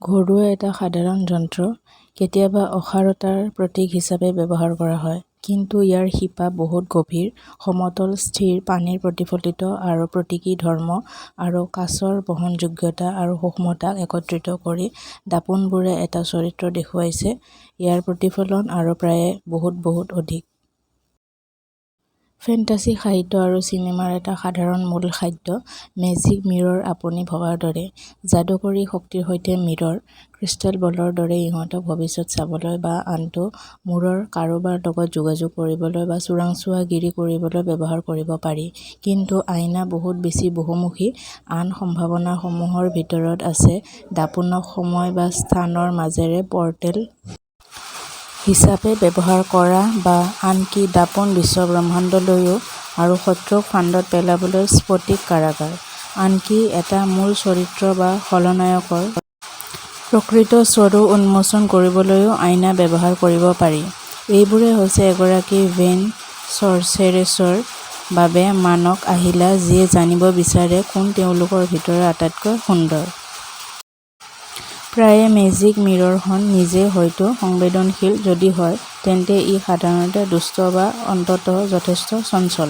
ঘৰুৱা এটা সাধাৰণ যন্ত্ৰ, কেতিয়াবা অসাৰতাৰ প্ৰতীক হিচাপে ব্যৱহাৰ কৰা হয়। কিন্তু ইয়াৰ শিপা বহুত গভীৰ। সমতল, স্থিৰ পানীৰ প্ৰতিফলিত আৰু প্ৰতীকী ধৰ্ম আৰু কাঁচৰ বহনযোগ্যতা আৰু সূক্ষ্মতাক একত্ৰিত কৰি দাপোণবোৰে এটা চৰিত্ৰ দেখুৱাইছে, ইয়াৰ প্ৰতিফলন আৰু প্ৰায়ে বহুত বহুত অধিক। ফেণ্টাচী সাহিত্য আৰু চিনেমাৰ এটা সাধাৰণ মূল খাদ্য, মেজিক মিৰৰআপুনি ভবাৰ দৰেই। যাদুকৰী শক্তিৰ সৈতে মিৰৰ। ক্ৰিষ্টেল বলৰ দৰে ইহঁতক ভৱিষ্যত চাবলৈ বা আনটো মূৰৰ কাৰোবাৰ লগত যোগাযোগ কৰিবলৈ বা চোৰাংচোৱাগিৰি কৰিবলৈ ব্যৱহাৰ কৰিব পাৰি। কিন্তু আইনা বহুত বেছি বহুমুখী আন সম্ভাৱনাসমূহৰ ভিতৰত আছে দাপোণক সময় বা স্থানৰ মাজেৰে পৰ্টেল হিচাপে ব্যৱহাৰ কৰা বা আনকি দাপোণ বিশ্বব্ৰহ্মাণ্ডলৈও আৰু শত্ৰুক ফান্দত পেলাবলৈ স্ফটিক কাৰাগাৰ। আনকি এটা মূল চৰিত্ৰ বা খলনায়কৰ প্ৰকৃত স্বৰূপ উন্মোচন কৰিবলৈও আইনা ব্যৱহাৰ কৰিব পাৰি। এইবোৰেই হৈছে এগৰাকী ভেইন চৰ্চেৰেছৰ বাবে মানক আহিলা যিয়ে জানিব বিচাৰে কোন তেওঁলোকৰ ভিতৰত আটাইতকৈ সুন্দৰ। প্ৰায়ে মেজিক মিৰৰখন নিজেই হয়তো সংবেদনশীল, যদি হয়, তেন্তে ই সাধাৰণতে দুষ্ট বা অন্ততঃ যথেষ্ট চঞ্চল।